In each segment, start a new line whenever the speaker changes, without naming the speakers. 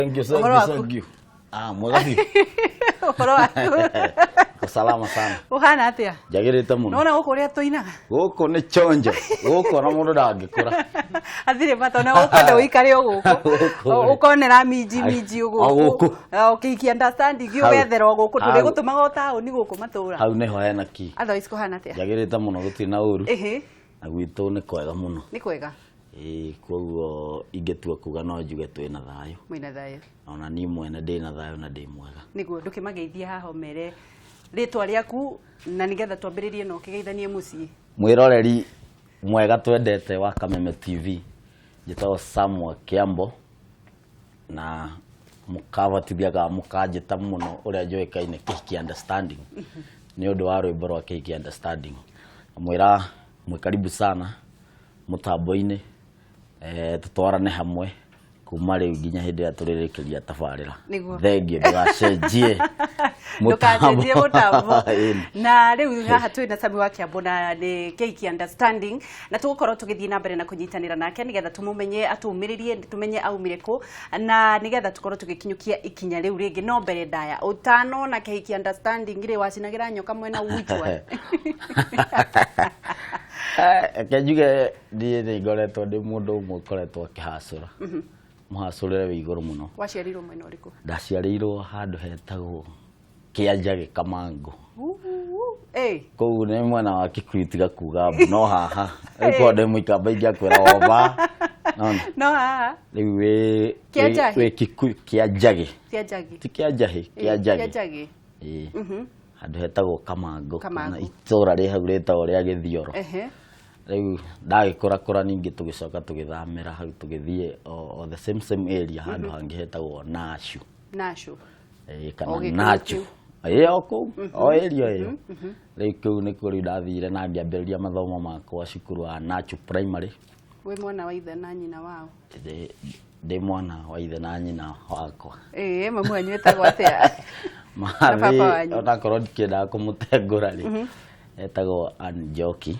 Thank you, thank
Ũhoro
you,
waku?
thank you. Ah, mwega biũ.
Ũhoro waku?
Ko salama sana.
Ũhana atĩa?
Njagĩrĩte mũno.
Nona gũkũ ũrĩa tũinaga.
Gũkũ nĩ chonjo. Gũkũ ona mũndũ ndangĩkũra.
Hatirĩ bata ona ũkwenda ũikare o gũkũ.
Gũkũ.
Ũkonera minji minji o
O
gũkũ.
gũkũ.
Ũkĩhikia understanding
Hau.
ũgethera o gũkũ.
Hau.
Tũrĩgũtũmaga o taũni gũkũ matũra.
Hau nĩho hena ki.
Otherwise kũhana atĩa?
Njagĩrĩte mũno, gũtirĩ na ũru.
Ĩhĩ,
Na gwitũ nĩ kwega mũno.
nĩ kwega.
Ĩĩ, koguo ingĩtua kuga no njuge twĩna thayũ.
Mwĩna thayũ.
Ona niĩ mwene ndĩna thayũ na ndĩ mwega.
Nĩguo ndũkĩmageithie haha ũmere rĩtwa rĩaku na nĩgetha twambĩrĩrie na ũkĩgeithanie mũciĩ.
Mwĩroreri mwega twendete wa Kameme TV, njĩtagwo Samuel Kiambo na mũkabatithia kana mũkanjĩta mũno ũrĩa njũĩkaine Kĩhiki Understanding nĩ ũndũ wa rwĩmbo rwa Kĩhiki Understanding. Mwĩra mwĩ karibu sana mũtambo-inĩ, tũtwarane hamwe kuma rĩu nginya hĩndĩ ĩrĩa tũrĩrĩkĩria tabarĩra.
Nĩguo.
Thengiũ, ndũgacenjie.
Ndũkacenjie mũtambo.
Ĩni.
Na rĩu haha twĩ na Sami wa Kiambo na nĩ Kĩhiki Understanding, na tũgũkorwo tũgĩthiĩ na mbere na kũnyitanĩra nake nĩgetha tũmũmenye, atũmĩrĩrie, tũmenye aumire kũ, na nĩgetha tũkorwo tũgĩkinyũkia ikinya rĩu rĩngĩ. No mbere ndaya ũtanona Kĩhiki Understanding rĩ, wacinagĩra nyoka mwena which one?
Reke njuge niĩ nĩ ngoretwo ndĩ mũndũ ũmwe ũkoretwo akĩhacũra mũhacũrĩre wĩ igũrũ mũno.
Waciarirwo mwena ũrĩkũ?
Ndaciarĩirwo handũ hetagwo Kĩanjagĩ Kamangũ.
Ĩĩ.
Kũu nĩ mwena wa Kikuyu, tiga kuga mbu no haha rĩu korwo ndĩ mũikamba ingĩakwĩra oba nona
No haha.
Rĩu wĩ
Kĩanjahĩ?
wĩ Kikuyu Kĩanjagĩ.
Kĩanjagĩ.
Ti Kĩanjahĩ, Kĩanjagĩ.
Kĩanjagĩ.
Ĩĩ, handũ hetagwo Kamangũ
Kamangũ.
kana itũra rĩ hau rĩtagwo rĩa Gĩthioro.
Ehe.
Rĩu ndagĩkũrakũra ningĩ tũgĩcoka tũgĩthamĩra hau tũgĩthiĩ o the same same area handũ hangĩ hetagwo Nashu.
Nashu.
Ĩĩ,
O
kana
Gĩkũyũ
Nachu.
kĩu.
Ĩĩ, o kũu o area ĩyo. Rĩu kũu nĩkuo rĩu ndathire na ngĩambĩrĩria mathomo makwa cukuru wa Nachu Primary.
Wĩ mwana wa ithe na nyina wao?
Ndĩ mwana wa ithe na nyina wakwa.
Ĩĩ, mamu wanyu etagwo atĩa? Na baba
Mathi
wanyu?
onakorwo ndikĩendaga kũmũtengũra rĩ, etagwo Ann Njoki,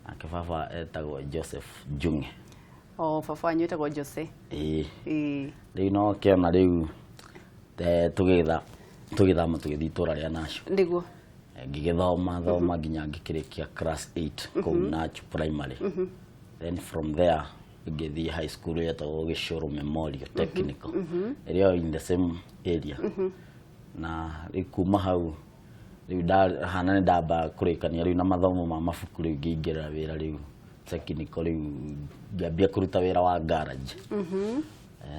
nake baba etagwo Joseph Njung'e.
O baba wanyu etagwo Jose?
Ĩĩ.
Ĩĩ.
Rĩu no kĩona rĩu tũgĩtha tũgĩthama tũgĩthiĩ itũra rĩa Nachu.
Nĩguo.
Ngĩgĩthoma thoma nginya ngĩkĩrĩkia class 8 kũu Nachu Primary. Then from there ngĩthiĩ high school yetagwo Gĩcũrũ Memorial Technical, ĩrĩa o in the same area. Na rĩu kuma hau rĩu ndahana nĩ ndamba kũrĩkania rĩu na mathomo ma mabuku, rĩu ngĩingĩra wĩra rĩu technical, rĩu ngĩambia kũruta wĩra wa garage.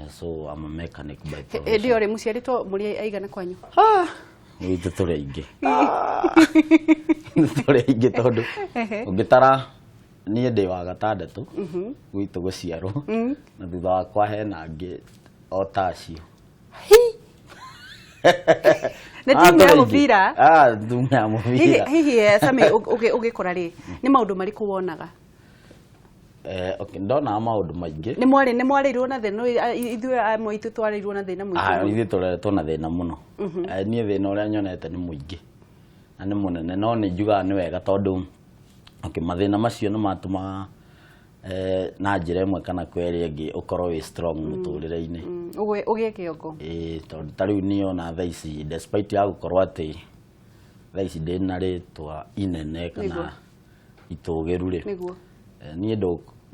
So I'm a mechanic by
Hĩndĩ
profession.
ĩyo rĩ, mũciarĩtwo mũrĩ aigana kwanyu?
Gwitũ tũrĩ aingĩ, tũrĩ aingĩ tondũ ũngĩtara niĩ ndĩ wa gatandatũ gwitũ gũciarwo, na thutha wakwa hena angĩ o ta acio.
Nĩ
Ah,
timu ya
tũrĩ aingĩ.
mũbira?
Ah, timu ya
Hihi
mũbira.
hihi Sami, ũgĩkũra rĩ, nĩ maũndũ marĩkũ wonaga?
Okay, ndonaga maũndũ maingĩ.
Nĩ mwarĩirwo na thĩna? Ithuĩ amwe itũ twarĩirwo na thĩna
Ah,
mũingĩ.
Ithuĩ tũreretwo na thĩna mũno. Niĩ thĩna ũrĩa nyonete nĩ mũingĩ na nĩ mũnene, no nĩ njugaga nĩ wega tondũ okay, mathĩna macio nĩ matũmaga na njĩra ĩmwe kana kwa ĩrĩa ĩngĩ ũkorwo wĩ strong mũtũrĩre-inĩ.
Ũgĩe kĩongo.
Ĩĩ, tondũ ta rĩu niĩ ona thaa ici, despite ya gũkorwo atĩ thaa ici ndĩna rĩtwa inene kana itũgĩru rĩ, niĩ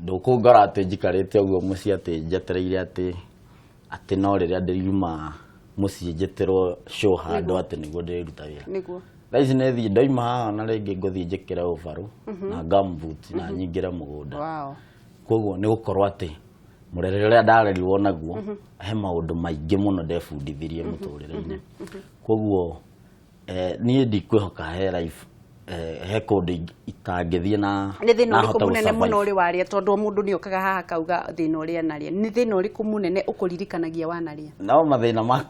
ndũkũngora atĩ njikarĩte ũguo mũciĩ atĩ njetereire atĩ no rĩrĩa ndĩriuma mũciĩ njĩtĩrwo show handũ atĩ nĩguo ndĩruta wĩra. Thaa ici nĩ thiĩ ndoima haha na rĩngĩ ngũthiĩ njĩkĩre ũbarũ na gumboot na nyingĩre mũgũnda. Koguo nĩ gũkorwo atĩ mũrerere ũrĩa ndarerirwo naguo he maũndũ maingĩ mũno ndebundithirie mũtũrĩre-inĩ. Koguo niĩ ndikwĩhoka he life he kũndũ itangĩthiĩ na
Nĩ thĩna
na
ũrĩkũ
hote
mũnene
gũ-survive.
mũno ũrĩ warĩa? Tondũ o mũndũ nĩ okaga haha akauga thĩna ũrĩa anarĩa. Nĩ thĩna ũrĩkũ mũnene ũkũririkanagia wanarĩa?
No mathĩna ma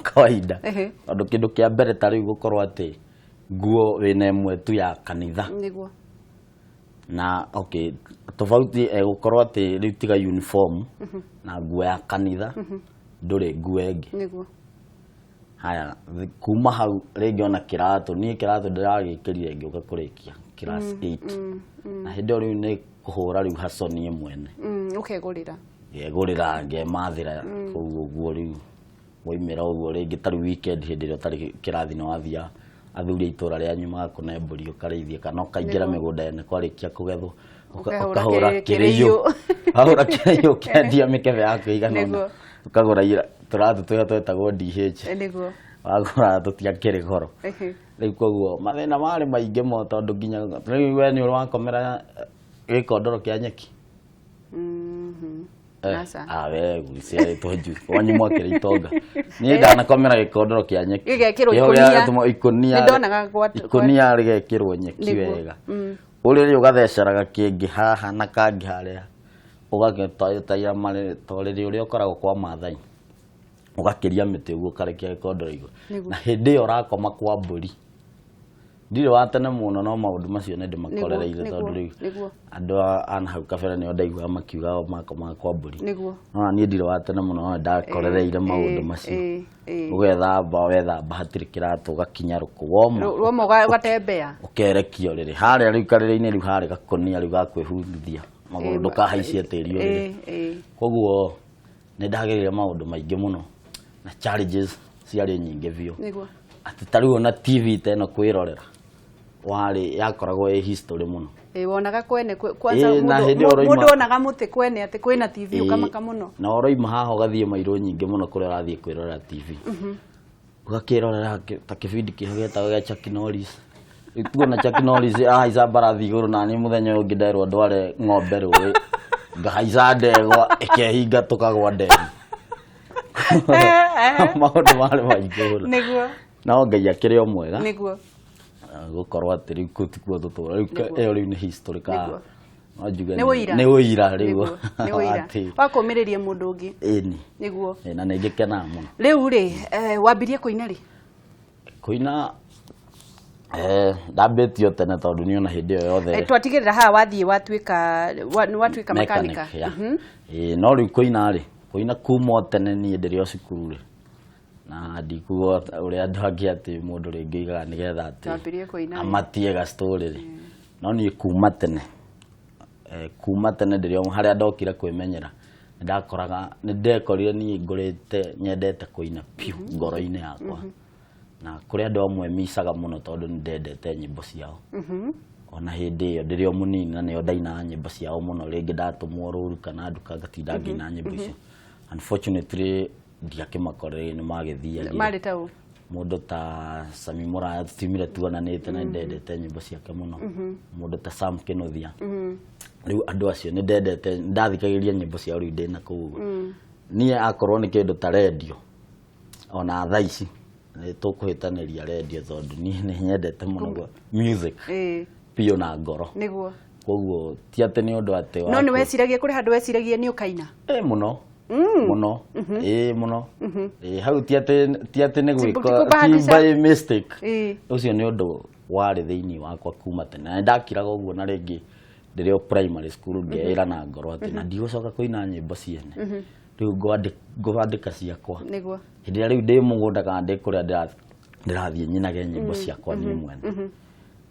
kawaida. Tondũ kĩndũ kĩa mbere ta rĩu gũkorwo atĩ nguo wĩna ĩmwe tu ya kanitha. Na okay, tofauti gũkorwo atĩ rĩu tiga uniform na nguo ya kanitha ndũrĩ nguo ĩngĩ. Haya, kuma hau rĩngĩ ona kĩratũ, niĩ kĩratũ ndĩragĩkĩrire ngĩũka kũrĩkia class 8, na hĩndĩ ĩyo rĩu nĩ kũhũra rĩu haco niĩ mwene.
Ũkegũrĩra.
Ngegũrĩra, ngemathĩra kũu ũguo. Rĩu waimĩra ũguo rĩngĩ, ta rĩu weekend, hĩndĩ ĩrĩa ũtarĩ kĩrathi, nĩ wathia athuri a itũra rĩanyu magakũne mbũri ũkarĩithie, kana ũkaingĩra mĩgũnda ene kwarĩkia kũgethwo,
Ũkahũra
ũkahũra
kĩrĩiũ.
Wahũra kĩrĩiũ, ũkendia mĩkebe yaku ĩigana ũna. Ũkagũra tũratũ tũrĩa twetagwo DH. Wagũra tũtiakĩrĩ goro. Rĩu koguo mathĩna marĩ maingĩ mo, tondũ nginya rĩu we nĩ ũrĩ wakomera gĩkondoro kĩa nyeki?
Aca.
Ah, we guciarĩtwo njui wanyu mwakĩrĩ itonga. Niĩ ndanakomera gĩkondoro kĩa nyeki.
Gĩgekĩrwo
Kĩho
ikũnia.
gĩatũmwo ikũnia.
Nĩndonaga
Ikũnia rĩgekĩrwo nyeki wega. Ũrĩrĩ ũgatheceraga kĩngĩ haha na kangĩ harĩa, ũgagĩtaira marĩrĩ ta ũrĩrĩ ũrĩa ũkoragwo kwa Maathai, ũgakĩria mĩtĩ ũguo, ũkarekia gĩkondoro igũrũ. Na hĩndĩ ĩyo ũrakoma kwa mbũri. Ndirĩ wa tene mũno, no maũndũ macio nĩ ndĩmakorereire, tondũ rĩu andũ a na hau kabere nĩo ndaiguaga makiuga o makomaga kwa mbũri. No niĩ ndirĩ wa tene mũno, no ndakorereire maũndũ macio. Ũgethamba, wethamba hatirĩ kĩratũ, ũgakinya rũkũ woma.
Rwoma ũgatembea.
Ũkerekia ũrĩrĩ harĩa rĩu karĩrĩ-inĩ, rĩu harĩ gakũnia rĩu ga kwĩhurithia magũrũ, ndũkahaicie tĩri ũrĩrĩ. Koguo nĩ ndagereire maũndũ maingĩ mũno na challenges ciarĩ nyingĩ biũ, atĩ ta rĩu ona TV ta ĩno kwĩrorera warĩ yakoragwo ĩ history mũno.
Wonaga kwene kwanza.
Na
Mũndũ
hĩndĩ ĩyo
mũndũ onaga mũtĩ kwene atĩ kwĩna TV, ũkamaka mũno.
Na ũroima haha ũgathiĩ mairũ nyingĩ mũno kũrĩa ũrathiĩ kwĩrorera TV, ũgakĩrorera ta kĩbindi kĩho gĩetagwo gĩa Chuck Norris. Rĩu tuona Chuck Norris ahaica mbarathi igũrũ, na niĩ mũthenya ũyũ ũngĩ nderwo ndware ng'ombe rũĩ, ngahaica ndegwa ĩkehinga, tũkagwa ndemu. Maũndũ marĩ maingĩ mũno. No Ngai akĩrĩ o mwega. Gũkorwo atĩ rĩu kũu tikuo tũtũra rĩu. Ĩyo rĩu nĩ history ka no njuge.
Nĩ ũira.
Nĩ ũira rĩu.
Nĩ ũira
Atĩ
wa kũmĩrĩria mũndũ ũngĩ.
Ĩni. Na nĩ ngĩkenaga mũno.
Rĩu rĩ, wambirie kũina rĩ?
Kũina ndambĩtio tene, tondũ niĩ ona hĩndĩ ĩyo yothe
Twatigĩrĩra haha wathiĩ watuĩka nĩ watuĩka
mechanic,
makanika.
Yeah. Ĩ, no rĩu kũina rĩ, kũina kuma o tene niĩ ndĩrĩ o cukuru rĩ, na ndikuga ũrĩa andũ angĩ atĩ mũndũ rĩngĩ aigaga nĩgetha atĩ
Wambirie kũina rĩ?
Amatie ga story rĩ, no niĩ kuma tene, kuma tene ndĩrĩ o harĩa ndokire kwĩmenyera, nĩndakoraga nĩndekorire niĩ ngũrĩte nyendete kũina piũ ngoro-inĩ yakwa, na kũrĩ andũ amwe micaga mũno tondũ nĩndendete nyĩmbo ciao ona hĩndĩ ĩyo ndĩrĩ o mũnini, na nĩo ndainaga nyĩmbo ciao mũno. Rĩngĩ ndatũmwo rũru kana nduka, ngatinda ngĩina nyĩmbo icio. Unfortunately ndiakĩmakoreire, nĩ magĩthiagire.
Marĩ ta ũ?
Mũndũ ta Sami Mũraya, tũtiumire tuonanĩte, na nĩndendete nyĩmbo ciake mũno. Mũndũ ta Sam Kĩnuthia, rĩu andũ acio nĩndendete, nĩndathikagĩrĩria nyĩmbo ciao rĩu ndĩna kũu ũguo. Niĩ akorwo nĩ kĩndũ ta rendio, ona thaa ici nĩ tũkũhĩtanĩria rendio, tondũ niĩ nĩ nyendete mũno music biũ na ngoro. Koguo ti atĩ nĩ ũndũ atĩ
No nĩ weciragia, kũrĩ handũ weciragia nĩ ũkaina?
Ĩ, mũno mũno, ĩ mũno, ĩ hau ti atĩ nĩ
Ti
gwĩka ti
kũbahatisha.
by mistake. Ũcio nĩ ũndũ warĩ thĩinĩ wakwa kuma tene, na nĩndakiraga ũguo, na rĩngĩ ndĩrĩ o primary school ngeĩra na ngoro atĩ na ndigũcoka kũina nyĩmbo ciene, rĩu ngwandĩka ciakwa. Hĩndĩ ĩrĩa rĩu ndĩ mũgũnda kana ndĩ kũrĩa ndĩrathiĩ, nyinage nyĩmbo ciakwa niĩ mwene.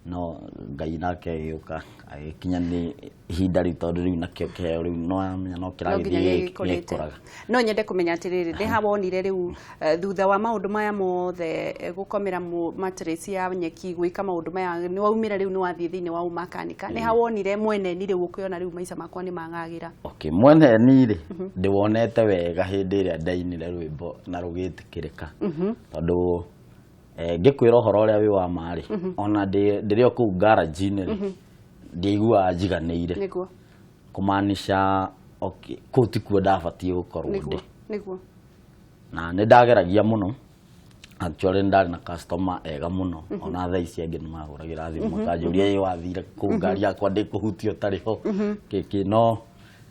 No Ngai nake agĩũka agĩkinya nĩ ihinda rĩu, tondũ rĩu nakĩo kĩheo rĩu no amenya no
No nginya
kĩragĩthiĩ
gĩkũrĩte.
Gĩkũraga.
No nyende kũmenya atĩrĩrĩ, nĩ ha wonire rĩu thutha wa maũndũ maya mothe, gũkomera mattress ya nyeki, gwĩka maũndũ maya, nĩ waumĩra rĩu nĩ wathiĩ thĩinĩ wa ũmakanika, nĩ ha wonire mweneni rĩu ũkĩona rĩu maica makwa nĩ magagĩra?
Okay, mweneni rĩ, ndĩwonete wega hĩndĩ ĩrĩa ndainire rwĩmbo na rũgĩtĩkĩrĩka, tondũ ngĩkwĩra ũhoro ũrĩa wĩ wa ma rĩ, ona ndĩrĩ o kũu garage-inĩ rĩ, ndiaiguaga njiganĩire. Kũmaanisha okay, kũu tikuo ndabatiĩ gũkorwo ndĩ. Na nĩ ndageragia mũno. Actually nĩ ndarĩ na customer ega mũno, ona thaa ici angĩ nĩ mahũragĩra thimũ makanjũria, ĩ wathire kũu, ngari yakwa ndĩkũhutia ũtarĩ ho, kĩkĩ. No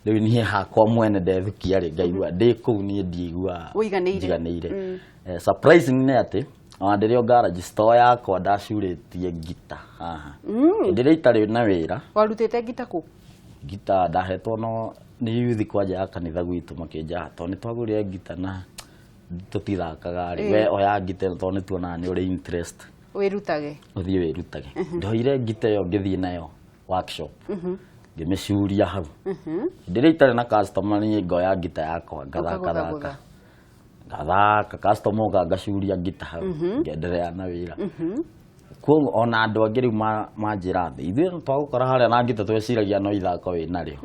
rĩu niĩ hakwa mwene ndethukia rĩ, ngaigua ndĩ kũu niĩ ndiiguaga
Ũiganĩire.
njiganĩire. Surprising nĩ atĩ ona ndĩrĩ o garage, store yakwa ndacurĩtie ngita haha hĩndĩ ĩrĩa itarĩ na wĩra.
Warutĩte ngita kũ?
Ngita ndahetwo no nĩ yuthi kwanja ya kanitha gwitũ, makĩnja tondũ nĩ twagũrire ngita na tũtithakaga rĩ, we oya ngita ĩno tondũ nĩ tuonaga nĩ ũrĩ interest,
Wĩrutage.
Ũthiĩ wĩrutage. Ndoire ngita ĩyo, ngĩthiĩ nayo workshop. Ngĩmĩcuria hau. Hĩndĩ ĩrĩa itarĩ na customer, niĩ ngoya ngita yakwa, ngathaka thaka, ngathaka, customer oka ngacuria ngita hau, ngenderea na wĩra. Koguo ona andũ angĩ rĩu manjĩra thĩ, ithuĩ twagũkora harĩa na ngita, tweciragia no ithako wĩ narĩo.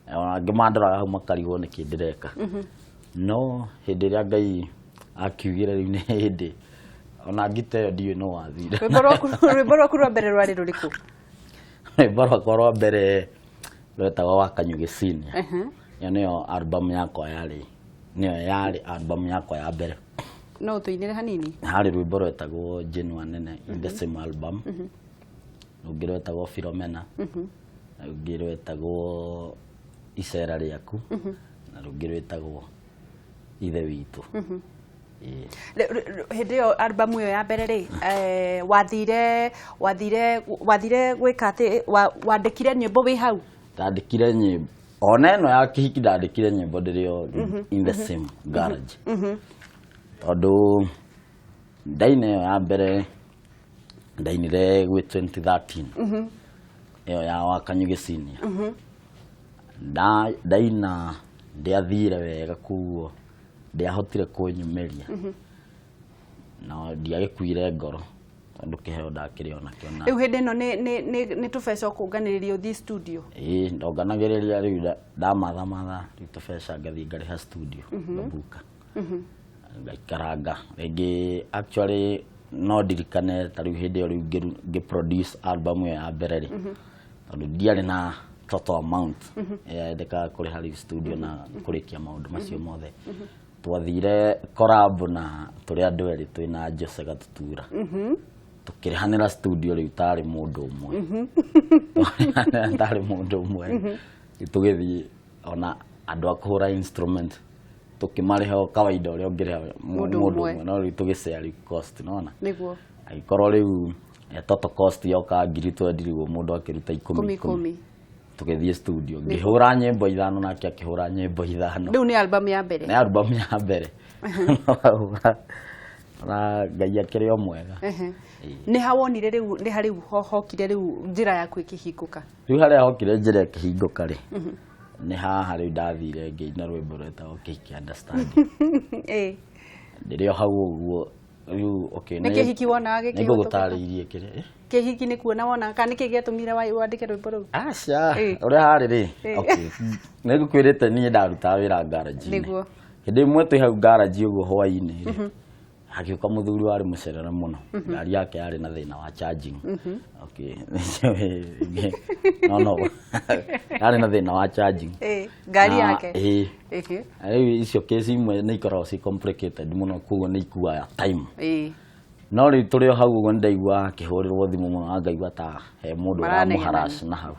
Ona angĩ mandoraga hau makarigwo nĩkĩ ndĩreka. No hĩndĩ ĩrĩa Ngai akiugire rĩu nĩ hĩndĩ, ona ngita ĩyo ndiũĩ no wathire.
Rwĩmbo rwaku rwa mbere rwarĩ rũrĩkũ?
Rwĩmbo rwakwa rwa mbere rwetagwo wa Kanyugi Senior. Ĩyo nĩyo album yakwa yarĩ, nĩyo yarĩ album yakwa ya mbere.
No ũtũinĩre hanini?
Harĩ rwĩmbo rwetagwo Jenua Nene in the same album, rũngĩ rwetagwo Philomena, na rũngĩ rwetagwo Icera Rĩaku, na rũngĩ rwĩtagwo Ithe Witũ. Ĩĩ.
Hĩndĩ ĩyo album ĩyo ya mbere rĩ, wathire gwĩka atĩ wandĩkire nyĩmbo wĩ hau?
Ndandĩkire nyĩmbo ona ĩno ya kĩhiki, ndandĩkire nyĩmbo ndĩrĩ o in the same garage, tondũ ndaina ĩyo ya mbere ndainire gwĩ 2013, ĩyo ya Wakanyugi Senior. Ndaina ndiathire wega, koguo ndiahotire kũnyumĩria, no ndiagĩkuire ngoro tondũ kĩheo ndakĩrĩ onakĩo na
Rĩu hĩndĩ ĩno nĩ tũbeca ũkũnganĩrĩria ũthiĩ studio?
Ĩĩ, ndonganagĩrĩria rĩu, ndamathamatha rĩu tũbeca, ngathiĩ ngarĩha studio, ngabuka, ngaikaranga rĩngĩ. Actually no ndirikane ta rĩu hĩndĩ ĩyo rĩu ngĩ produce album ĩyo ya mbere rĩ, tondũ ndiarĩ na total amount yendekaga kũrĩha rĩu studio na kũrĩkia maũndũ macio mothe, twathire collab na tũrĩ andũ erĩ, twĩna Jose Gatutura, tukĩrĩhanĩra studio rĩu tarĩ mũndũ ũmwe, tarĩ mũndũ ũmwe. Rĩu tũgĩthiĩ ona andũ a kũhũra instrument tũkĩmarĩha o kawaida ũrĩa ũngĩrĩha
mũndũ
mũndũ
ũmwe.
Ũmwe, no rĩu tũgĩshare rĩu cost nona
Nĩguo.
Agĩkorwo rĩu total cost yoka 20,000, rĩu mũndũ akĩruta ikũmi.
Ikũmi ikũmi.
Tũgĩthiĩ studio, ngĩhũra nyĩmbo 5 nake akĩhũra nyĩmbo 5.
Rĩu nĩ album ya mbere?
Nĩ album ya mbere, na Ngai akĩrĩ o mwega.
Nĩ ha wonire rĩu, nĩ ha rĩu hokire rĩu njĩra yaku ĩkĩhingũka?
Rĩu harĩa hokire njĩra ĩkĩhingũka rĩ, nĩ haha rĩu ndathire ngĩina rwĩmbo rwetagwo Kĩhiki Understanding. Ndĩrĩ o hau ũguo rĩu, okay.
Nĩ kĩhiki wonaga gĩkĩhotũka?
Nĩngũgũtarĩirie kĩrĩa.
Kĩhiki nĩ kuona wona kana nĩkĩ gĩatũmire wandĩke rwĩmbo rũu?
Aca. Ũrĩa harĩ rĩ, okay, nĩngũkwĩrĩte niĩ ndarutaga wĩra garage-inĩ. Hĩndĩ ĩmwe twĩ hau garage ũguo hwaĩ-inĩ rĩ, hagĩũka mũthuri warĩ mũcerere mũno, ngari yake yarĩ na thĩna wa charging. Okay, no, yarĩ na thĩna wa charging.
Ngari yake?
Ĩĩ. Rĩu icio kesi imwe nĩ ikoragwo ci complicated mũno, koguo nĩ ikuaga time. No rĩu tũrĩ o hau ũguo, nĩndaigua akĩhũrĩrwo thimũ mũno na ngaigua ta he mũndũ
Maranegenania.
ũramũharass na hau.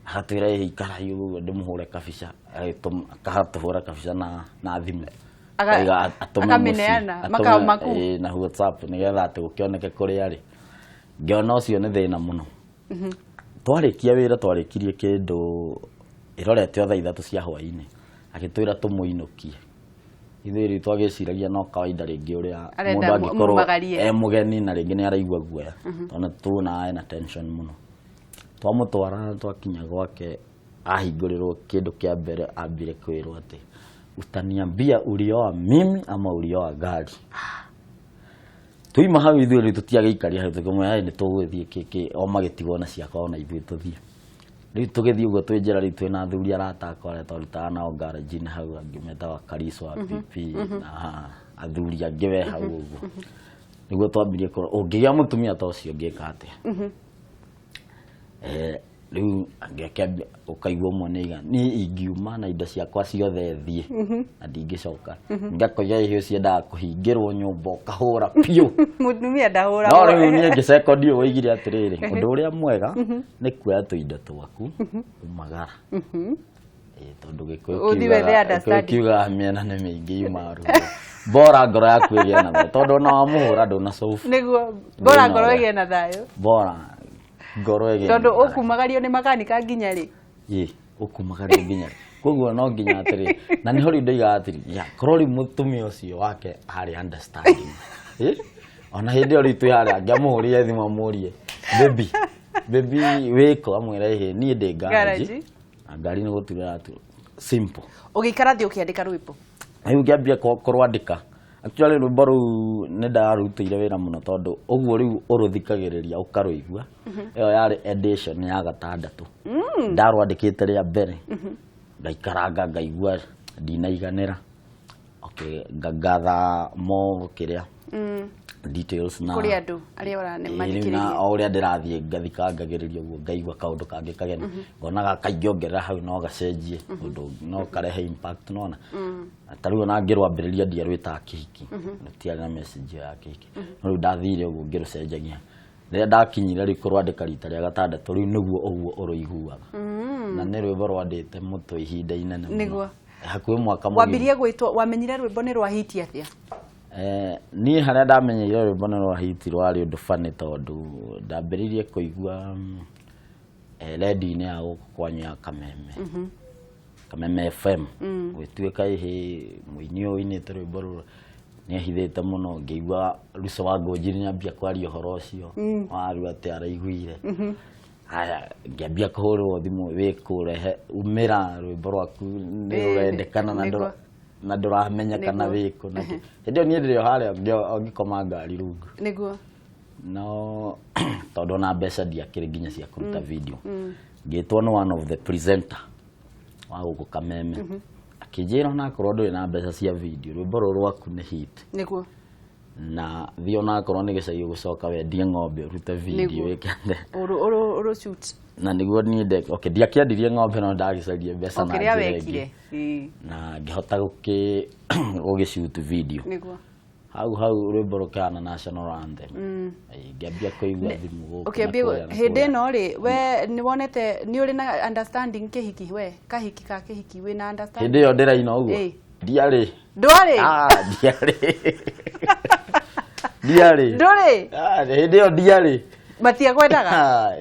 Agatwĩra, "Ĩ, ikarai ũguo ndĩmũhũre kabica." Akagatũhũra kabica na thimũ. Akaiga atũme mũciĩ,
Akamĩneana, makao maku.
Ĩĩ, na WhatsApp nĩgetha atĩ gũkĩoneke kũrĩa arĩ. Ngĩona ũcio nĩ thĩna mũno. Twarĩkia wĩra, twarĩkirie kĩndũ ĩrorete o thaa 3 cia hwaĩ-inĩ, agĩtwĩra tũmũinũkie. Ithuĩ rĩu twagĩciragia no kawaida rĩngĩ ũrĩa
Arenda
mũndũ angĩkorwo
mumagarie.
e mũgeni na rĩngĩ nĩ araigua guoya, tondũ tuona ena tension mũno. Twamũtwara, twakinya gwake, ahingũrĩrwo, kĩndũ kĩa mbere ambire kwĩrwo atĩ, "Utaniambia ulioa mimi ama ulioa gari?" Tuima hau, ithuĩ rĩu tũtiagĩikaria hau, tũkĩmwĩra, "Ĩ, nĩ tũgũgĩthiĩ kĩkĩ." O magĩtigwo na ciakwa, ona ithuĩ tũthiĩ. Rĩu tũgĩthiĩ ũguo twĩ njĩra, rĩu twĩna athuri arata akwa arĩa twarutaga nao garage-inĩ hau, angĩ metagwo Kariso wa PP na athuri angĩ we hau ũguo, nĩguo twambirie kũrora ũngĩgĩa mũtumia ta ũcio ũngĩka atĩa. Rĩu angĩakĩambia ũkaigua ũmwe nĩ aiga, "Niĩ ingiuma na indo ciakwa ciothe thiĩ na ndingĩcoka." Ngakoiga, "Ĩhĩ, ũcio endaga kũhingĩrwo nyũmba ũkahũra biũ."
Mũtumia ndahũragwo.
No rĩu niĩ ngĩcekondi ũũ, oigire atĩrĩrĩ, ũndũ ũrĩa mwega nĩ kuoya tũindo twaku umagara. Ĩĩ, tondũ Gĩkũyũ
Ũthiĩ wethe
Gĩkũyũ
understanding.
kiugaga mĩena nĩ mĩingĩ yuma ruo, bora ngoro yaku ĩgĩe na thayũ, tondũ ona wamũhũra ndũna solve.
Nĩguo, bora
Thĩna
ngoro
ũrĩa.
ĩgĩe na thayũ.
Bora ngoro ĩgĩe
Tondũ
na thayũ.
ũkumagario nĩ makanika nginya rĩ?
Ĩ, ũkumagario nginya rĩ? Koguo no nginya atĩrĩ, na nĩho rĩu ndoigaga atĩrĩ, ya korwo rĩu mũtumia ũcio wake arĩ understanding. Ĩ, ona hĩndĩ ĩyo rĩu twĩ harĩa, angĩamũhũrire thimũ amũrie, "Baby, Baby wĩkũ amwĩra ĩhĩ niĩ ndĩ garage na ngari nĩ gũturĩra tu simple.
Ũgĩikara thĩ ũkĩandĩka rwĩmbo?
Rĩu ngĩambia kũrwandĩka. Actually rwĩmbo rũu nĩ ndarutĩire wĩra mũno tondũ ũguo rĩu ũrũthikagĩrĩria ũkarũigua. Ĩyo yarĩ edition ya gatandatũ. Ndarwandĩkĩte rĩa mbere. Ngaikaranga ngaigua ndinaiganĩra. Okay, ngagatha more kĩrĩa details na
kũrĩ andũ arĩa
Ĩĩ, rĩu na o ũrĩa ndĩrathiĩ ngathikangagĩrĩria ũguo ngaigua kaũndũ kangĩ kageni ngonaga kaingĩongerera hau no gacenjie ũndũ no karehe impact nona ta rĩu ona ngĩrwambĩrĩria ndiarwĩtaga kĩhiki rũtiarĩ na message ĩyo ya kĩhiki no rĩu ndathire ũguo ngĩrũcenjagia rĩrĩa ndakinyire rĩu kũrwandĩka rita rĩa gatandatũ rĩu nĩguo ũguo ũrũiguaga na nĩ rwĩmbo rwandĩte mũtwe ihinda inene mũno.
Nĩguo.
Hakuhĩ mwaka mũgima.
Wambirie gwĩtwo wamenyire rwĩmbo nĩ rwa hiti atĩa?
Niĩ harĩa ndamenyeire rwĩmbo nĩ rwa hiti rwarĩ ũndũ funny tondũ ndambĩrĩirie kũigua redio-inĩ ya gũkũ kwanyu ya Kameme. Kameme FM. Gũgĩtuĩka ĩhĩ mũini ũyũ ũinĩte rwĩmbo rũrũ nĩ ehithĩte mũno ngĩigua Ruco wa Ngũnjiri nĩambia kwaria ũhoro ũcio wa rĩu atĩ araiguire. Haya ngĩambia kũhũrĩrwo thimũ wĩkũ rehe umĩra rwĩmbo rwaku nĩ rũrendekana na na ndũramenya kana wĩkũ na kĩ. Hĩndĩ ĩyo niĩ ndĩrĩ o harĩa ngĩkoma ngari rungu.
Nĩguo.
No tondũ ona mbeca ndiakĩrĩ nginya cia kũruta video. Ngĩtwo nĩ one of the presenter wa gũkũ Kameme. Akĩnjĩra onakorwo ndũrĩ na mbeca cia video rwĩmbo rũrũ rwaku nĩ hit.
Nĩguo.
Na thiĩ onakorwo nĩ gĩcagi ũgũcoka wendie ng'ombe ũrute video wĩke.
Ũrũ shoot.
Na nĩguo niĩ okay ndiakĩendirie ng'ombe no ndagĩcaria mbeca na
njĩra
ĩngĩ. Na ngĩhota gũgĩ shoot video.
Nĩguo.
Hau hau rwĩmbo rũkĩhana national anthem. Ngĩambia kũigua thimũ gũkũ.
Ũkĩambia hĩndĩ ĩno rĩ we nĩ wonete nĩ ũrĩ na understanding kĩhiki we kahiki ka kĩhiki wĩna understanding?
Hĩndĩ ĩyo ndĩraina ũguo? Ndiarĩ.
Ndwarĩ?
Ndiarĩ. Ndiarĩ.
Ndũrĩ?
Hĩndĩ ĩyo ndiarĩ.
Matiakwendaga?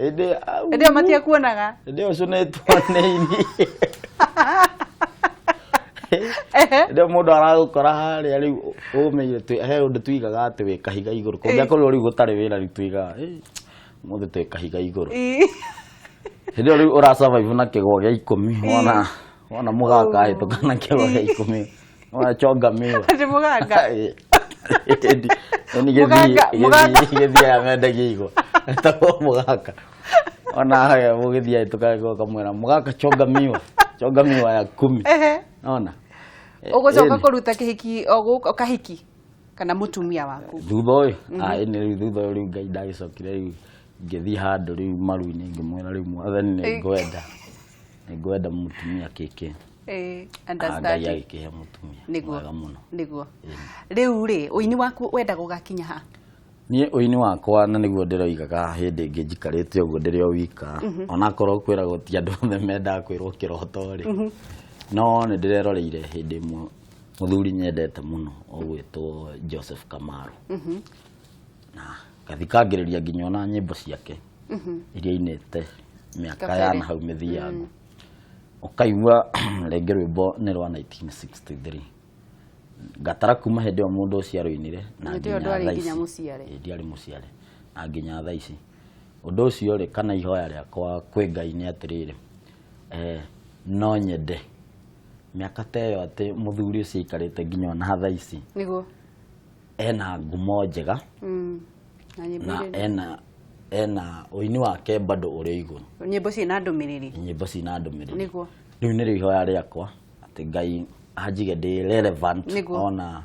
Hĩndĩ
ĩyo matiakuonaga?
Hĩndĩ ĩyo cũnĩtwo nĩ ini. Hĩndĩ ĩyo mũndũ aragũkora harĩa rĩu ũmĩire he ũndũ tuigaga atĩ wĩ kahiga igũrũ. Kũngĩakorirwo rĩu gũtarĩ wĩra rĩu tuigaga mũthĩ twĩ kahiga igũrũ. Hĩndĩ ĩyo rĩu ũra survive na kĩgwa gĩa 10 wona mũgaka ahĩtũka na kĩgwa gĩa 10 wona chonga miwa.
Atĩ mũganga?
Gĩthiĩ aya mendagia igwa etagwo mũgaka ona mũgĩthiĩ ahĩtũka ũkamwĩra mũgaka chonga miwa chonga miwa ya 10 ona
ũgũcoka kũruta kĩhiki o gũkũ kahiki kana mũtumia waku
thutha ũyũ ĩnĩ rĩu thutha ũyũ rĩu Ngai ndagĩcokire rĩu ngĩthiĩ handũ rĩu maru-inĩ ngĩmwĩra rĩu mwathani nĩ ngwenda mũtumia kĩkĩ. Ngai agĩkĩhe mũtumia mwega mũno.
Nĩguo. Rĩu rĩ ũini waku wendaga ũgakinya ha?
Niĩ ũini wakwa na nĩguo ndĩroigaga hĩndĩ ĩngĩ njikarĩte ũguo ndĩrĩ o wika onakorwo kwĩragwo ti andũ othe mendaga kwĩrwo kĩroto rĩ no nĩ ndĩreroreire hĩndĩ ĩmwe mũthuri nyendete mũno ũgwĩtwo Joseph Kamaru na ngathikangĩrĩria nginya ona nyĩmbo ciake iria ainĩte mĩaka ya na hau mĩthiangu ũkaigua rĩngĩ rwĩmbo nĩ rwa 1963 ngatara kuma hĩndĩ ĩyo mũndũ ũcio arũinire na nginya thaa ici ndiarĩ mũciare na nginya thaa ici ũndũ ũcio rĩ kana ihoya rĩakwa kwĩ Ngai nĩ atĩrĩrĩ no nyende mĩaka ta ĩyo atĩ mũthuri ũcio aikarĩte nginya ona thaa ici
nĩguo
ena ngumo njega na ena ũini wake bado ũrĩ igũrũ
nyĩmbo ciĩna ndũmĩrĩri
nyĩmbo ciĩna ndũmĩrĩri
nĩguo
rĩu nĩrĩo ihoya rĩakwa atĩ Ngai anjige ndĩ relevant ona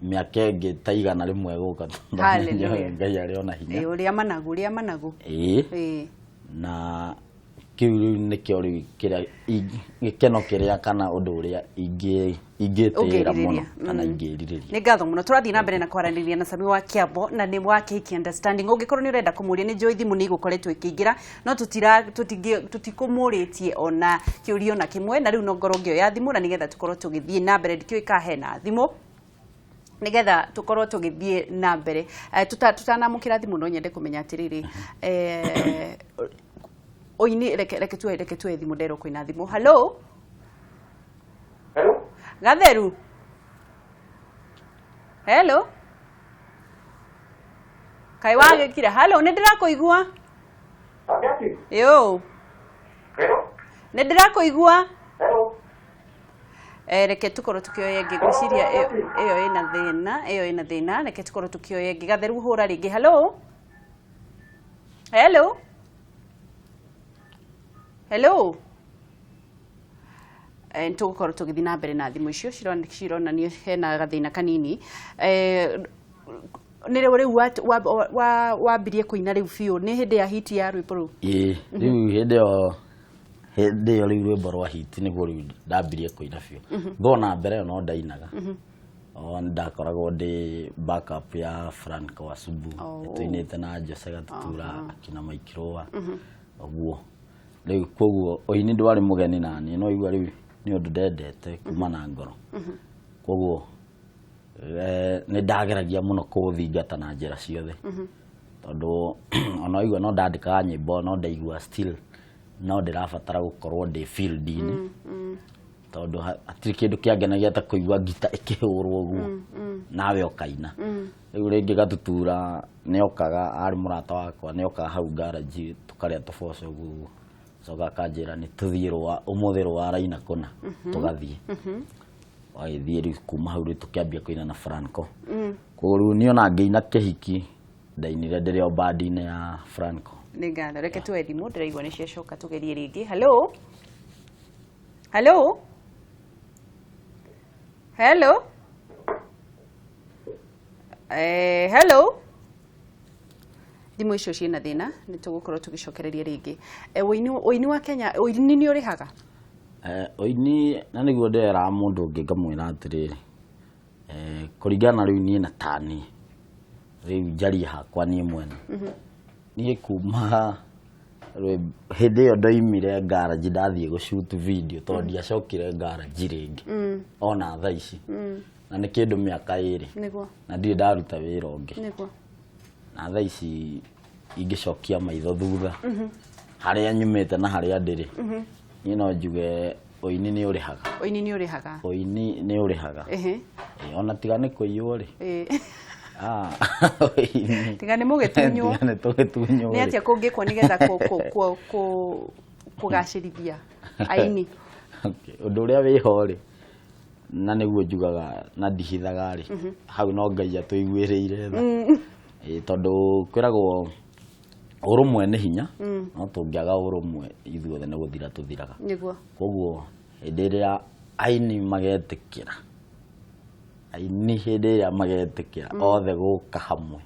mĩaka ĩngĩ ta 100 gũka tondũ Ngai arĩ ona hinya
ũrĩa managu
ĩĩ na kĩu rĩu nĩkĩo rĩu kĩrĩa gĩkeno kĩrĩa kana ũndũ ũrĩa ingĩtĩĩra mũno kana ingĩrirĩria.
Nĩ ngatho mũno tũrathiĩ na mbere na kwaranĩria na Sami wa Kĩambo na nĩ wa Kĩhiki Understanding. Ũngĩkorwo nĩ ũrenda kũmũria nĩ njũĩ thimũ nĩ igũkoretwo ikĩingĩra no tũtikũmũrĩtie ona kĩũria ona kĩmwe na rĩu no ngorwo ngĩoya thimũ na nĩgetha tũkorwo tũgĩthiĩ na mbere ndikĩũĩ kana hena thimũ nĩgetha tũkorwo tũgĩthiĩ na mbere tũtanamũkĩra thimũ no nyende kũmenya atĩrĩrĩ oini reke tuoe thimũ nderwo kwĩna thimũ. Hello.
Hello.
Gatheru. Hello. Kai wagĩkira. Hello, nĩ ndĩrakũigua. Yo.
Hello?
Nĩ ndĩrakũigua.
Hello?
Reke tukorwo tukioya ĩngĩ, ngwĩciria ĩyo ĩna thĩna, ĩyo ĩna thĩna. Reke tukorwo tukioya ĩngĩ. Gatheru, hũra rĩngĩ. Hello, hello, hello. Nĩtũgũkorwo tũgĩthiĩ na mbere na thimũ icio cironania hena gathĩna kanini. Nĩ rĩu rĩu wambirie kũina rĩu biũ nĩ hĩndĩ ya hit ya rwĩmbo rũu?
Ĩĩ, rĩu hĩndĩ ĩyo rĩu rwĩmbo rwa hit nĩguo rĩu ndambirie kũina biũ. Ngona mbere ĩyo no ndainaga, o ndakoragwo ndĩ backup ya Franco Wasubu. Tũinĩte na Jose Gatutura, akina Maikirũa ũguo. Rĩu koguo ũini ndwarĩ mũgeni naniĩ, no igua rĩu nĩ ũndũ ndendete kuma na ngoro. Koguo nĩ ndageragia mũno kũũthingata na njĩra ciothe, tondũ ona waigua no ndandĩkaga nyĩmbo, no ndaigua still no ndĩrabatara gũkorwo ndĩ field-inĩ, tondũ hatirĩ kĩndũ kĩangenagia ta kũigua ngita ĩkĩhũrwo ũguo nawe ũkaina. Rĩu rĩngĩ Gatutura nĩokaga, arĩ mũrata wakwa, nĩokaga hau garage tũkarĩa tũboco ũguo, coka akanjĩra nĩ tũthiĩ rũa ũmũthĩ, rũa araina kũna, tũgathiĩ. Wagĩthiĩ rĩu kuma hau rĩu tũkĩambia kũina na Franco. Koguo rĩu niĩ ona ngĩina kĩhiki ndainire ndĩrĩ o band-inĩ ya Franco.
Nĩ ngatho. Reke tuoe thimũ, ndĩraigua nĩ ciacoka, tũgerie rĩngĩ. Hello, hello, hello. Hello, thimũ icio ciĩna thĩna, nĩ tũgũkorwo tũgĩcokereria rĩngĩ. Ũini wa Kenya, ũini nĩ ũrĩhaga?
Ũini na nĩguo ndĩreraga mũndũ ũngĩ, ngamwĩra atĩrĩrĩ, kũringana rĩu niĩ na tani rĩu njarie hakwa niĩ mwene, niĩ kuma hĩndĩ ĩyo ndoimire garage ndathiĩ gũshoot video, tondũ ndiacokire garage rĩngĩ ona thaa ici, na nĩ kĩndũ mĩaka 2, na ndirĩ ndaruta wĩra ũngĩ. Na thaa ici ingĩcokia maitho thutha harĩa nyumĩte na harĩa ndĩrĩ, niĩ no njuge ũini nĩ ũrĩhaga.
Ũini nĩ ũrĩhaga?
Ũini nĩ ũrĩhaga. Ona tiga nĩ kũiywo rĩ. Ah, ũini.
Tiga nĩ mũgĩtunywo.
Tiga nĩ tũgĩtunywo
Nĩ
rĩ.
atĩa kũngĩkwo nĩgetha kũgacĩrithia aini?
Okay, ũndũ ũrĩa wĩho rĩ, na nĩguo njugaga na ndihithaga rĩ, hau no Ngai atũiguĩrĩire tha. Tondũ kwĩragwo ũrũmwe nĩ hinya, no tũngĩaga ũrũmwe ithuothe nĩ gũthira tũthiraga. Koguo hĩndĩ ĩrĩa aini magetĩkĩra, aini hĩndĩ ĩrĩa magetĩkĩra othe gũka hamwe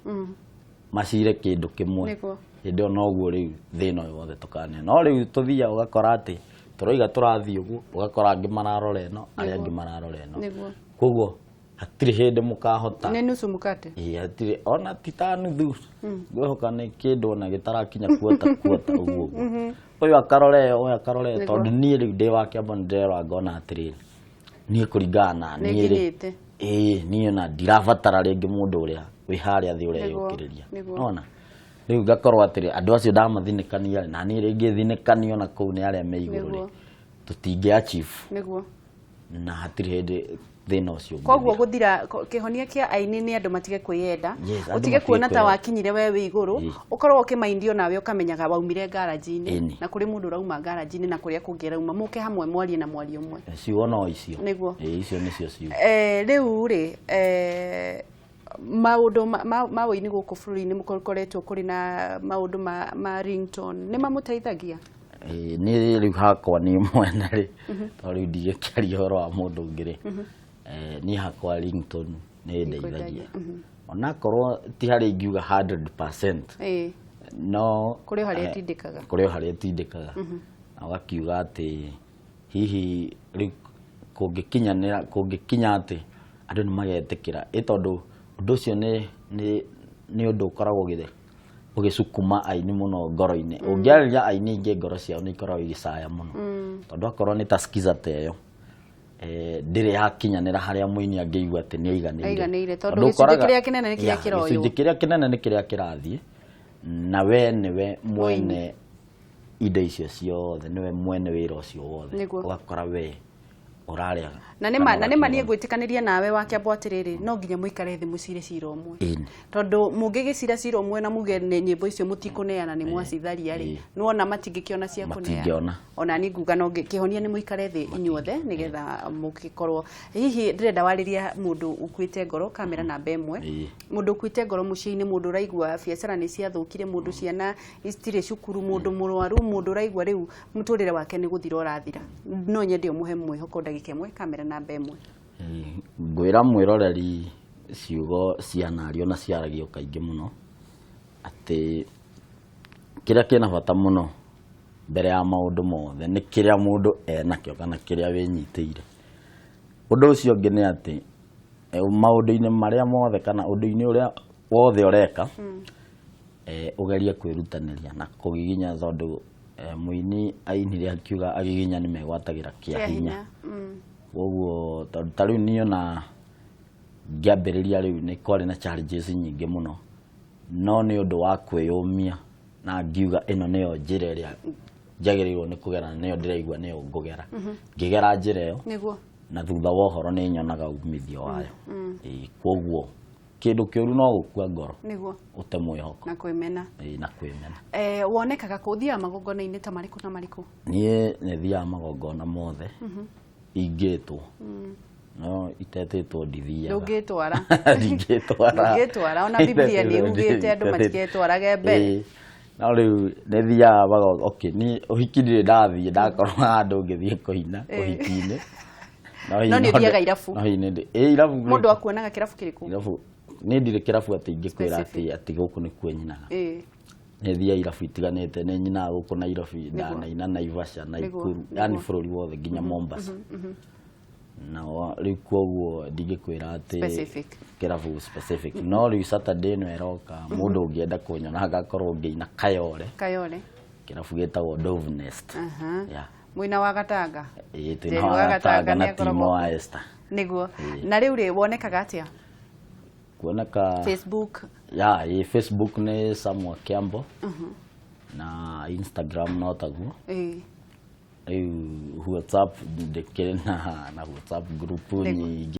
macire kĩndũ kĩmwe, hĩndĩ ĩyo noguo rĩu thĩna ũyũ wothe tũkanea. No rĩu tũthiaga ũgakora atĩ tũroiga tũrathiĩ ũguo, ũgakora angĩ mararora ĩno, arĩa angĩ mararora ĩno. Koguo hatirĩ hĩndĩ mũkahota.
Nĩ nusu mkate.
Ĩĩ, hatirĩ ona ti ta nuthu, ngwĩhoka nĩ kĩndũ ona gĩtarakinya kuota kuota ũguo ũguo, ũyũ akarora ĩyo, ũyũ akarora ĩyo. Tondũ niĩ rĩu ndĩ wa Kĩambo nĩ ndĩrerora ngona atĩrĩrĩ, niĩ kũringana na
Nĩ
niĩ rĩ,
nginyĩte.
Ĩĩ, niĩ ona ndirabatara rĩngĩ mũndũ ũrĩa wĩ harĩa thĩ ũreyũkĩrĩria. Nona rĩu ngakorwo atĩrĩ, andũ acio ndamathinĩkania rĩ, na niĩ rĩngĩ thinĩkanio na kũu nĩ arĩa me igũrũ rĩ, tũtingĩ achieve. Na hatirĩ hĩndĩ thĩna ũcio
Koguo
ũngĩthira.
Gũthira kĩhonia kĩa aini nĩ andũ matige kwĩyenda.
Yes, andũ
ũtige
matige
kuona ta
kwĩyenda.
wakinyire we wĩ igũrũ. Ũkorwo ũkĩmaindio nawe ũkamenyaga waumire garage-inĩ, na kũrĩ mũndũ ũrauma garage-inĩ na kũrĩa kũngĩ arauma, mũke hamwe mwarie na mwario ũmwe.
Ciugo no icio. Ĩĩ, icio nĩcio ciugo.
Rĩu rĩ, maũndũ ma ũini gũkũ bũrũri-inĩ mũkoretwo kũrĩ na maũndũ ma ringtone, nĩ mamũteithagia?
Ĩĩ, niĩ rĩu hakwa niĩ mwene rĩ, tondũ rĩu ndigĩkĩaria ũhoro wa mũndũ ũngĩ rĩ, niĩ hakwa ringtone nĩ ĩndeithagia, onakorwo ti harĩa ingiuga 100%, no
Kũrĩ o harĩa ĩtindĩkaga.
Kũrĩ o harĩa ĩtindĩkaga, na ũgakiuga atĩ hihi rĩu kũngĩkinyanĩra, kũngĩkinya atĩ andũ nĩ magetĩkĩra, ĩ tondũ ũndũ ũcio nĩ ũndũ ũkoragwo ũgĩcukuma aini mũno ngoro-inĩ. Ũngĩarĩria aini aingĩ, ngoro ciao nĩ ikoragwo igĩcaya mũno, tondũ akorwo nĩ ta skiza ta ĩyo, ndĩrĩ yakinyanĩra harĩa mũini angĩigua atĩ nĩ aiganĩire.
Aiganĩire, tondũ
Tondũ
gĩcunjĩ kĩrĩa kĩnene nĩ kĩrĩa kĩroywo.
Gĩcunjĩ kĩrĩa kĩnene nĩ kĩrĩa kĩrathiĩ, na we nĩwe mwene indo icio ciothe, nĩwe mwene wĩra ũcio wothe. Ũgakora we Ũrarĩa
Na
kana
nĩma na nĩma niĩ
ũgakinyĩrwo.
Ngwĩtĩkanĩria nawe Wakĩambo atĩrĩrĩ, no nginya mũikare thĩ mũcire cira ũmwe, tondũ mũngĩgĩcira cira ũmwe na muge nĩ nyĩmbo icio mũtikũneana, nĩ mwacitharia rĩ, nĩwona matingĩkĩona cia kũneana.
Matingĩona.
Ona niĩ nguga no kĩhonia nĩ mũikare thĩ inyuothe nĩgetha mũgĩkorwo. Hihi ndĩrenda warĩria mũndũ ũkuĩte ngoro, kamera namba 1. Mũndũ ũkuĩte ngoro mũciĩ-inĩ, mũndũ ũraigua biacara nĩ ciathũkire, mũndũ ciana citirĩ cukuru, mũndũ mũrwaru, mũndũ ũraigua rĩu mũtũrĩre wake nĩ gũthira ũrathira, no nyende ũmũhe mwĩhoko ndagĩka 1, kamera namba 1.
Ngwĩra mwĩroreri ciugo cianario na ciaragio kaingĩ mũno, atĩ kĩrĩa kĩna bata mũno mbere ya maũndũ mothe nĩ kĩrĩa mũndũ enakĩo kana kĩrĩa wĩnyitĩire. Ũndũ ũcio ũngĩ nĩ atĩ maũndũ-inĩ marĩa mothe kana ũndũ-inĩ ũrĩa wothe ũreka, ũgerie kwĩrutanĩria na kũgiginya, tondũ mũini ainire akiuga agiginya nĩ megwatagĩra kĩa hinya. Koguo tondũ ta rĩu niĩ ona ngĩambĩrĩria rĩu nĩ kwarĩ na challenges nyingĩ mũno, no nĩ ũndũ wa kwĩyũmia na ngiuga ĩno nĩyo njĩra ĩrĩa njagĩrĩirwo nĩ kũgera na nĩyo ndĩraigua nĩyo ngũgera, ngĩgera njĩra ĩyo na thutha wa ũhoro nĩ nyonaga umithio wayo. Ĩĩ, koguo kĩndũ kĩũru no gũkua ngoro, ũte mwĩhoko
na kwĩmena.
Ĩĩ, na kwĩmena.
Wonekaga kũ? Ũthiaga magongona-inĩ ta marĩkũ na marĩkũ?
Niĩ nĩ thiaga magongona mothe ingĩtwo, no itetĩtwo ndithiaga.
Ndũngĩtwara?
Ndingĩtwara.
Ndũngĩtwara, ona Biblia nĩ yugĩte andũ matiketwarage mbere.
Ĩĩ. No rĩu nĩ thiaga okay, niĩ ũhiki ndirĩ ndathiĩ ndakorwo handũ ngĩthiĩ kũina ũhiki-inĩ.
No nĩ ũthiaga irabu?
No hihi ĩĩ, irabu.
Mũndũ akuonaga kĩrabu kĩrĩkũ?
Irabu niĩ ndirĩ kĩrabu atĩ ingĩkwĩra
Specific.
atĩ gũkũ nĩkuo nyinaga. Nĩ thiaga irabu itiganĩte, nĩ nyinaga gũkũ Nairobi, ndanaina Naivasha, Nakuru, yani bũrũri wothe nginya Mombasa. Na rĩu koguo ndingĩkwĩra atĩ
Specific.
kĩrabu specific, no rĩu Saturday ĩno ĩroka, mũndũ ũngĩenda kũnyona agakorwo ngĩina Kayole,
Kayole.
Kĩrabu gĩtagwo Dove Nest. Yeah.
Mwena wa Gatanga.
Ĩĩ,
Njeri
twĩna
wa
wa
Gatanga
Gatanga na
nĩakoragwo
Timo wa Esther.
Nĩguo. Na rĩu rĩ, wonekaga atĩa?
Kuoneka
Facebook?
Ya, ĩ, Facebook nĩ Samuel Kiambo na Instagram no taguo. Rĩu WhatsApp ndĩkĩrĩ na WhatsApp group nyingĩ.